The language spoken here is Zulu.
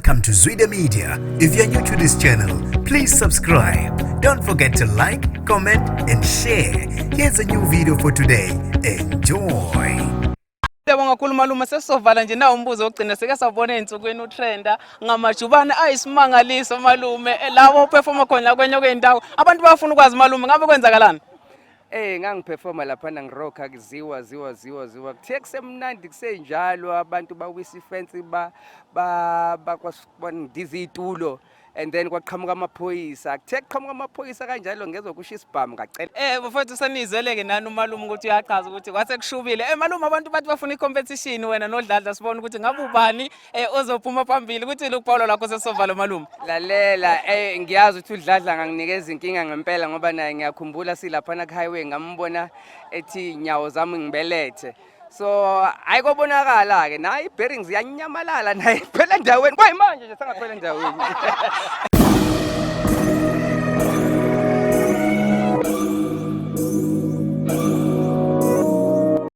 Welcome to Zwida Media. If you're new to this channel, please subscribe. Don't forget to like, comment, and share. Here's a new video for today. Enjoy. Siyabonga kakhulu, malume. Sesizovala nje nawo umbuzo wokugcina. Sike sawubona ey'nsukwini utrenda ngamajubane ayisimangaliso, malume, lawo uperforma khona la kwenye kwendawo. Abantu bayafuna ukwazi, malume, ngabe kwenzakalani? Ngangiperforma laphana, ngirocka, kuziwa ziwa ziwa ziwa, kuthe kusemnandi kusenjalo, abantu bawisa ifence, ba ba bakwandiza itulo, and then kwaqhamuka amaphoyisa. Kuthe kuqhamuka amaphoyisa kanjalo, ngezwe kusho isibhamu, ngacela. Bafowethu, senizweleke nani umalume ukuthi uyachaza ukuthi kwase kushubile. Malume, abantu bathi bafuna i-competition, wena noDladla, sibone ukuthi ngabe ubani ozophuma phambili. Ukuthi lokupawula lakho sesizovala, malume. Lalela, ngiyazi ukuthi uDladla nganginikeza inkinga ngempela, ngoba naye ngiyakhumbula silaphana ku-highway, ngambona ethi nyawo zami ngibelethe, so ayikobonakala-ke naye i-bearings yanyamalala naye phela endaweni, kwayimanje nje sangaphela endaweni.